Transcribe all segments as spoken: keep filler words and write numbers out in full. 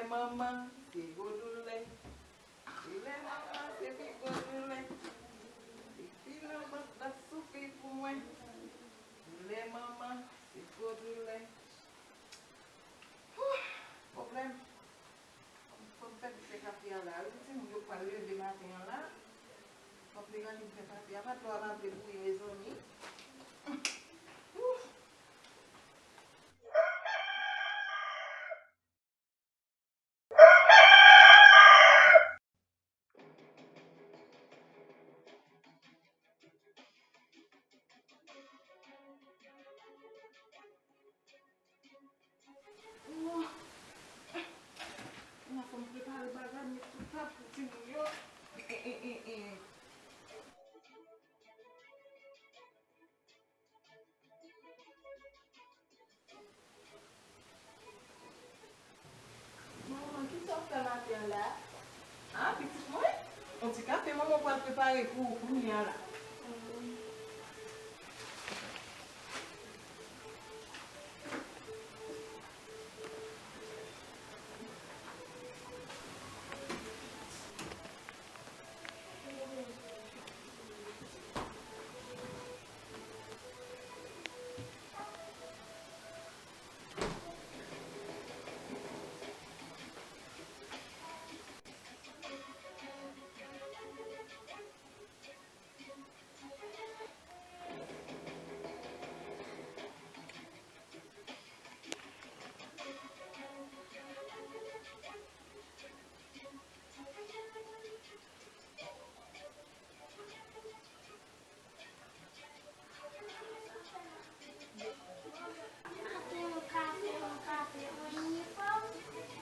Manman, se gwo doulè. Doulè manman, se pi gwo doulè. Depi nan vant la soufri pou mwen. Doulè manman, se gwo doulè. Huh, pwoblèm. Fò m fè, fè kafe a la. Wi, timoun yo pral leve maten an la. Fò m te ranni m fè kafe a. Pa dlo a pa vle bouyi, mezanmi. Huh. Mwen fò m prepare bagay, met sou tab pou timoun yo. Manman, kisa w fè maten an la? A, pitit mwen, yon ti kafe manman pral prepare pou ou kounye a la.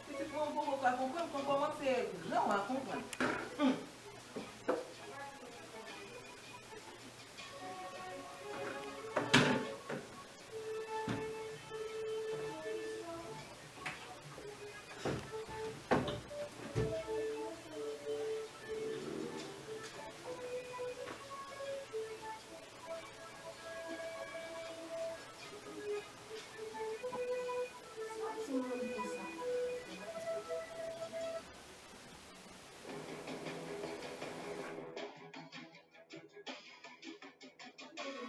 Pitit mwen, ou poko ka konprann, konprann, se gran w a konprann.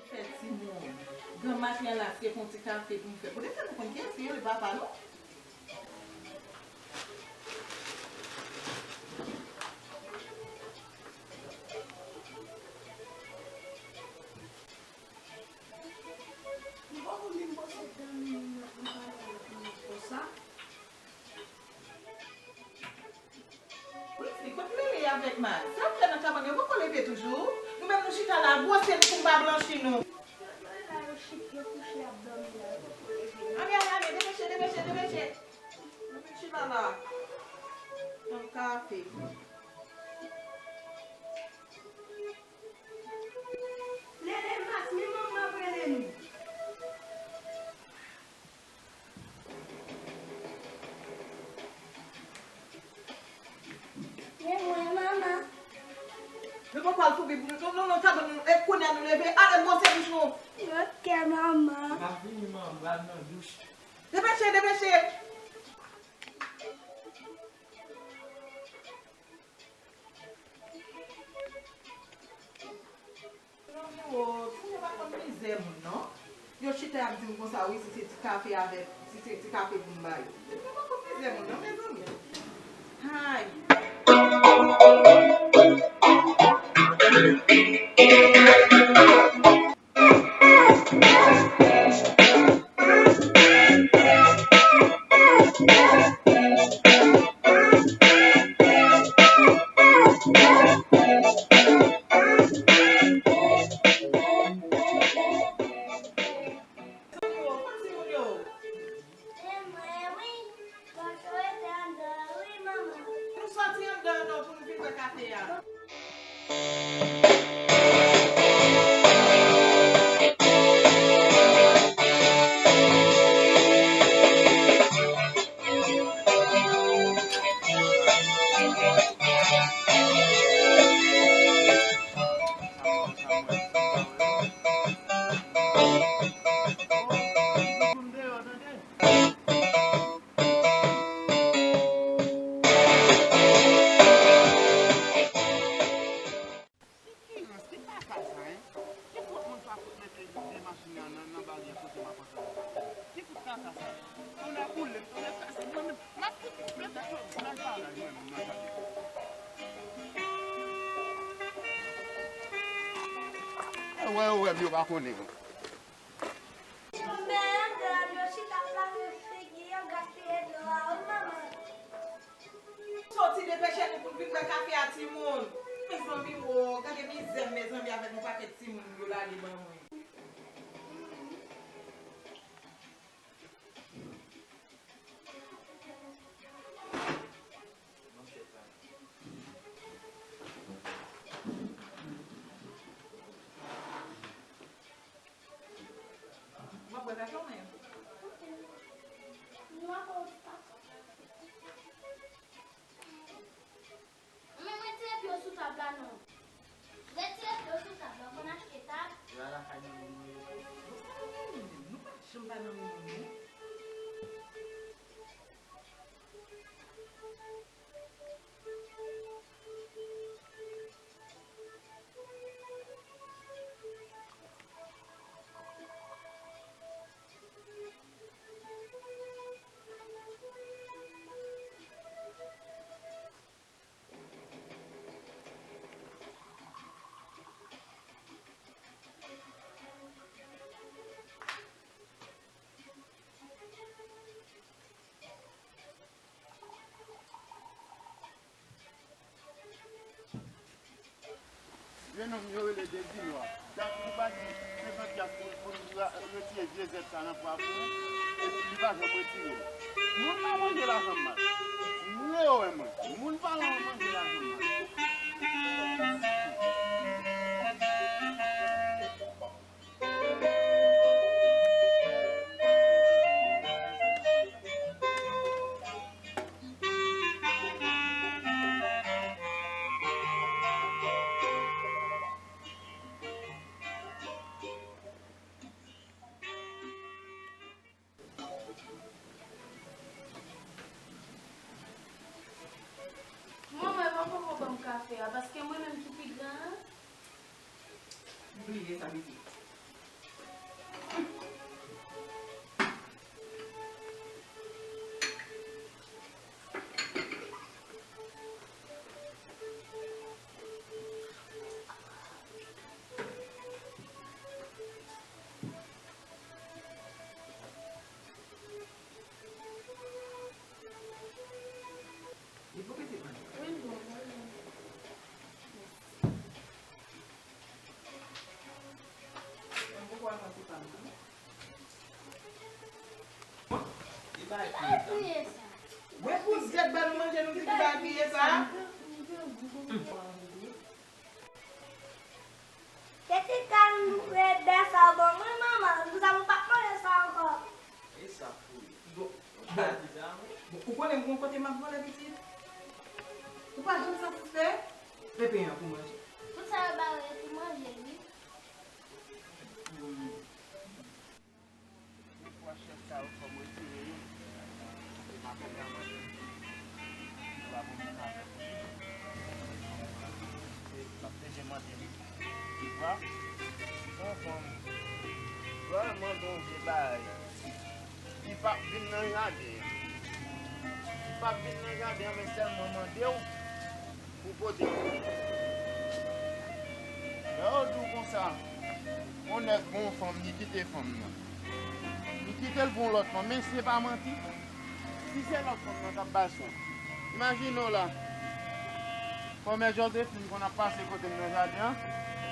Fè timoun. Gran maten an la, se pou yon ti kafe pou m fè. Poutèt nou konn kiyès ki rele papa nou. M poko vin panse dan li nan pale avèk mwen konsa. Wi, fi, kote Lele avèk Max? Sa ap fè nan kabann yo poko leve toujou? Nou menm nou chita la, gwose nou pou n pa blanchi nou. Yo la, yo chit, yo kouche ap dòmi la, yo poko leve non. Ale, ale, ale, depeche, depeche, depeche. Nou vin chita la. Tann kafe. Lele, Max, men manman ap rele nou. Men mwen, manman. Nou poko al foubi pou nou, nou, nou, nou, kabann nou, e kounye a nou leve, ale bwose bouch nou. Ok, manman. M ap vini, manman, m pral nan douch. Depeche, depeche. Mezanmi o, timoun yo pa konn mizè moun non. Yo chita y ap di m konsa, wi, si se ti kafe avèk, si se ti kafe pou m ba yo. Timoun yo pa konn mizè moun non, mezanmi. Hay. Zanmi yo, kote timoun yo? E mwen wi. Pòt yo rete anndan an wi, manman. Nou sòti anndan an non pou nou vin bwè kafe a. Tonnè boule m, tonnè kase m, mwen menm, m ap fout koupe tèt yo, m al pale mwen menm nan sa depi. Wè, wè, yo pa konnen. Mè, yo chita ap lave figi yo, gaspiye dlo a, wi, manman. Soti depeche nou pou n vin bwè kafe a, timoun. Mezanmi, wo, gade mizè m, mezanmi, avèk yon pakèt timoun yo lage ban mwen. W ap bwè kafe w menm? Men retire pye w sou tab la non. Retire pye w sou tab la, w konn achte tab? Yo al lakay nou, nou manje tou. Bon, sa nou gen menm? Nou pa janm pa nan reyon nou. Jennonm yo rele Dezilwa. Dat pou pati senkant pyas pou, pou l ra-, retire vye zèb sa nan pwa pou ou, epi li pa janm retire l. Moun pa manje lajan m mal. Mwen yo wè mwen. Moun pa manje lajan m mal. Manman, e pa poko ban m kafe a, paske mwen menm ki pi gran an. Bliye sa, pitit. Li pou pitit mwen. Wi, li bon, wi. Mwen poko al nan ti pa m nan. Li pa al kriye sa. Wè pou zèb ba nou manje, nou di ki pa al kriye sa. Kèt ti kal rèd sa bon, wi, manman. Pou sa, nou p ap manje sa ankò. E sa pou li. Bon, bon, ou konnen m gon kote m ap vole, pitit? Ou pa janm satisfè? Men pen an pou manje. Tout sa yo ba yo, e pou manje, wi. Hmm. Defwa chèf sa yo fò m retire yo. Se pa kòb la mwen menm ki va pou m ka fè pou li. Se m ap deje mande li. Defwa, yon fanm vrèman bon vye bagay. Li p ap vin nan jaden an. Li p ap vin nan jaden an, men sèlman mande w pou pote pou li. Lè yo di w konsa, yon nèg gon fanm, li kite fanm nan. Li kite l pou yon lòt fanm, men se pa manti. Si se lòt fanm nan k ap ba l swen, imajine w la, kòmè Josephine konn ap pase kote m nan jaden an,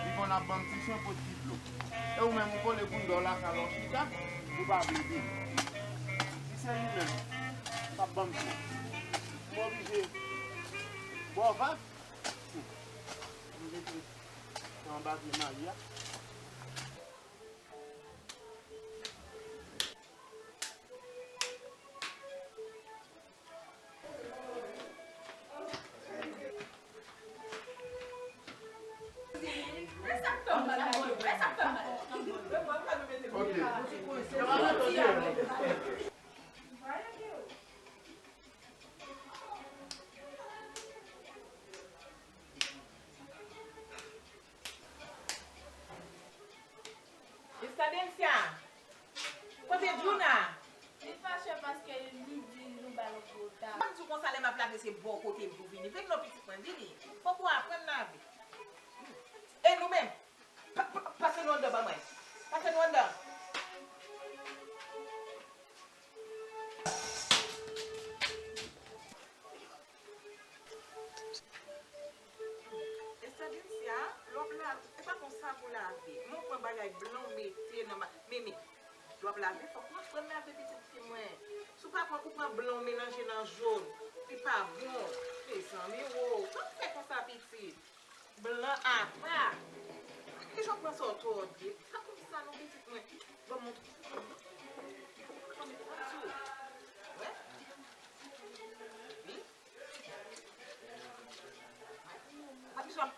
li konn ap ban m ti swen, pot ti dlo. E ou menm, ou kole bounda w lakay la, w chita, ou pa vle vini. Si se li menm k ap ban m swen, m oblije ba w vag. Mwen mete anba pye Mari a. lave se bò kote m pou vini. Vin non pitit mwen, vini. Fòk ou aprann lave. E nou menm, pa, pa, pase nou anndan ban mwen. Pase nou anndan. Estabilsya, lè w ap lave, se pa konsa pou lave. Men w pran bagay blan w mete nan ma-, men, men, lè w ap lave, fòk ou aprann lave pitit fi mwen. Si w pa pran, ou pran blan w melanje nan jòn, li pa bon. Mezanmi wo, sa w fè konsa pitit? Blan apa. Kijan w pran sa w tòde? Pa konsa non pitit mwen. Ban m montre. Ban m montre w. Wè? Wi. Pa bezwen ap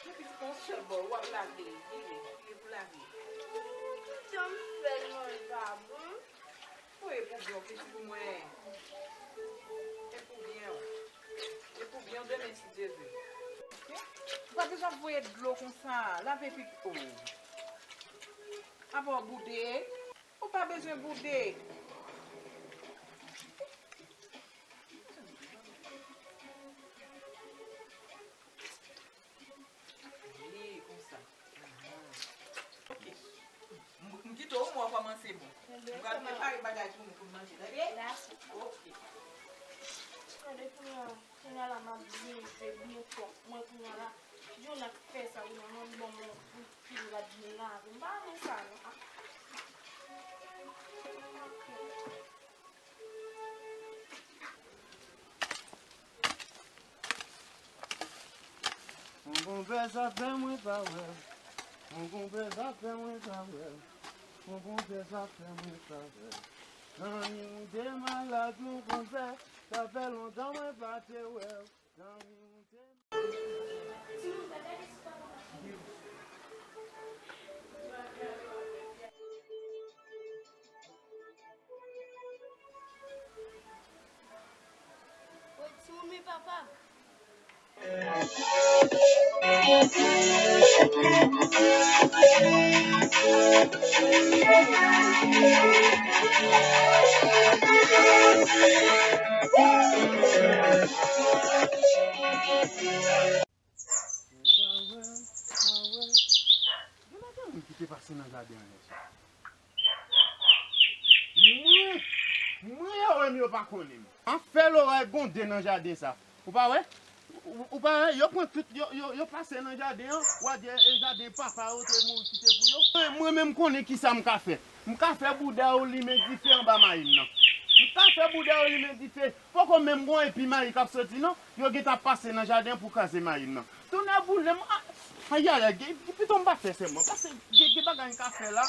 Yon pitit yon sèl bò, w ap lave, vire, vire pou lave. Jan m fè l non, l pa bon. Ou e pou byen w, pitit pou mwen. E pou byen w. E pou byen w demen, si Dye vle. Ou pa bezwen ap voye dlo konsa, lave epi, o. Apa w boude? Ou pa bezwen boude. Wi, konsa. Aha. Ok. M, m kite w, mwen kòmanse bon. M pral prepare bagay pou nou pou n manje, tande? Dakò. Ok. Tande kounya, kounya la m ap byen jwe, byen fò. Mwen kounya la, Jona k fè sa, kounya mwen bon, mwen, mwen, mwen, mwen, mwen, mwen, mwen, mwen, mwen, mwen, mwen, mwen, Mon konpè sa fè mwen pa wè. Mon konpè sa fè mwen pa wè. Mon konpè sa fè mwen pa wè. Zanmi m te malad, mon konpè, sa fè lontan mwen pa te wè w. Zanmi m te Woy, timoun, men papa m. Gen lòt moun ki te pase nan jaden an yè swa. Mwen, mwen yo wè m, yo pa konnen m. Afè loray gwonde nan jaden sa. Ou pa wè? Ou, ou pa wè? Yo pran tout, yo, yo, yo pase nan jaden an. W a di, e, e jaden papa yo te mouri kite pou yo. Mwen, mwen menm konnen kisa m ka fè. M ka fè bouda yo limen dife anba mayi m nan. M ka fè bouda yo limen dife. Poko menm gon epi mayi k ap soti non. Yo gentan ap pase nan jaden pou kraze mayi m nan. Tonnè boule m, a, ayayay, pito m pa fè sèman, paske gen, gen bagay m ka fè la.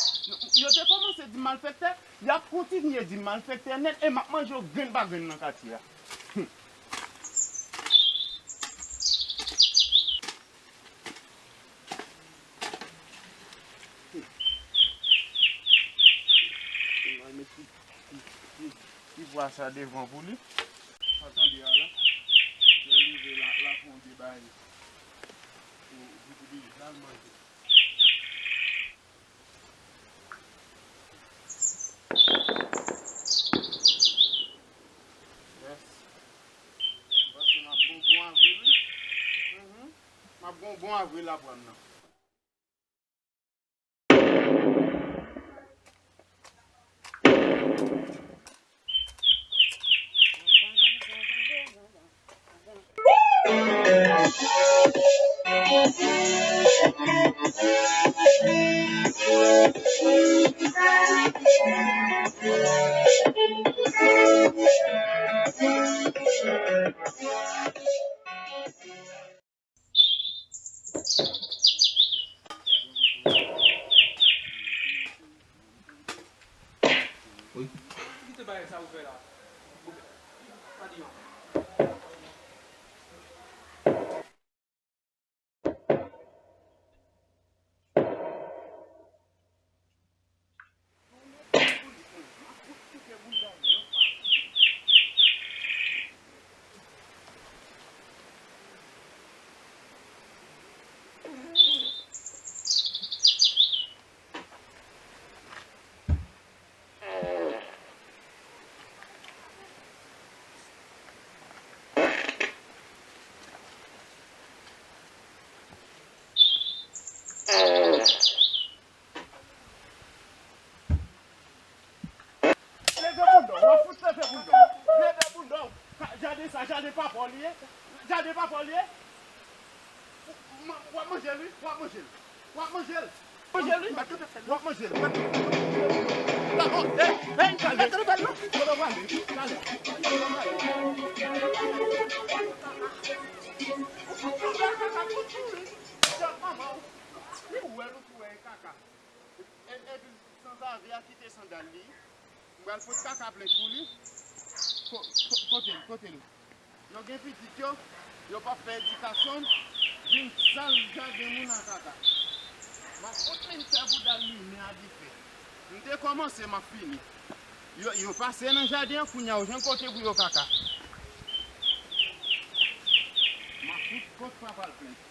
Yo te kòmanse di m malfektè, y ap kontinye di m malfektè nèt, e m ap manje yo grenn pa grenn nan katye a. Hum. Hum. Mwen met ti, ti, ti, ti pwa sa devan pou li. Sa tande a la. Lè l rive la, l ap fè yon de bagay pou, pou, pou li jal manje. Yes. M panse m ap gon bon avril, wi. Mhm. M ap gon bon avril aprann nan. Kite bagay sa ou fè la. Padyon. Jaden papa w li ye. Jaden papa w li ye. W ap manje l, wi. W ap manje l. W ap manje l. Manje l, wi. W ap manje l. Dakò. Ey, ey, talè. Talè, talè, talè. Talè, talè. Ou wè l, ou wè kaka. E, epi, sanzave a kite sandal li. M pral pot kaka plent pou li. Ko-, ko-, kote l, kote l? Yo gen pitit yo, yo p ap fè edikasyon, vin sal jaden moun ak kaka. M ap fout vin fè boudal limen a dife. M te kòmanse, m ap fini. Yo, yo pase nan jaden an, kounye a yo jwenn kote pou yo kaka. M ap fout pot papa l plent.